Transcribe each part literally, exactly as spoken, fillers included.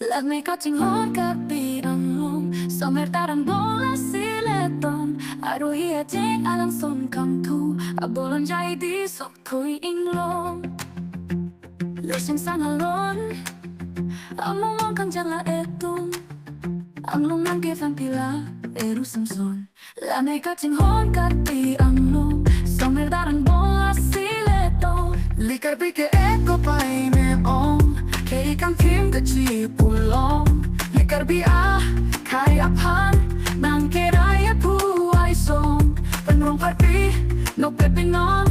Lame kachinghon Karbi Anglong, somer tarang bong lasi letong. Aruhi ajeng alangsun kangthu, abolon jai di sokthui inglong. Losing sang alon, amung long kang jala etung. Anglong nangkevan pila, eru Samson. Lame kachinghon Karbi Anglong, somer tarang bong lasi letong. Li Karbi ke-ek kopai me-ong, ke-ik kangthim kechi pulong. Li Karbi akhei aphan, nangkerai aphu aisong. Pen rong parpi, nokpe pinon,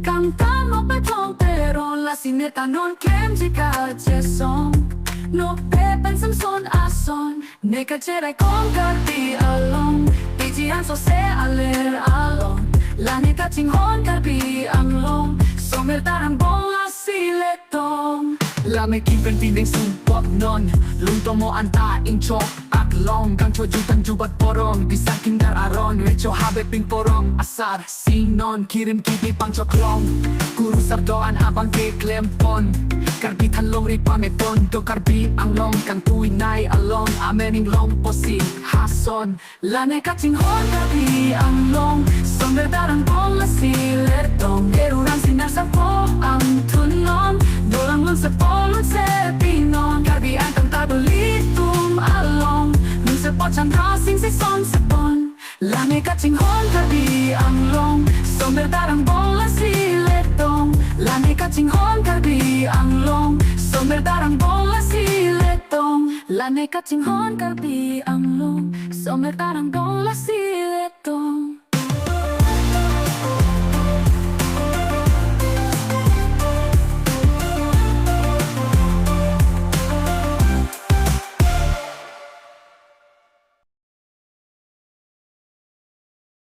kangtam nokpe thong teron, lasi neta non klemji kachesong. Nokpe pen Samson ason, ne kacherai kong Karbi along, piji anso se aler along. Lame kachinghon Karbi Anglong, somer tarang bong lasi letong. Lame ki pen pindeng sumpot non, lungtomo anta ingchok aklong, kangcho jutang jubat porong, bisa kindar aron, recho habe ping porong, asar si non, kirim kipi pangchoklong, kurusar do-an abang keklempon. Karbi than longri pamepon, do Karbi Anglong kangtui nei along, amen inglong posi hason. Lame kachinghon Karbi Anglong, somer tarang bong lasi letong. Eru rang sinar sapo angthu non, dolang lun sepo lun sepi non. Karbi angkang ta dolitum along, lun sepo chandra sing si son sepon. Lame kachinghon Karbi Anglong, somer tarang bong lasi letong. Lame kachinghon Karbi Anglong, somer tarang bong lasi letong. Lame kachinghon Karbi Anglong, somer tarang bong lasi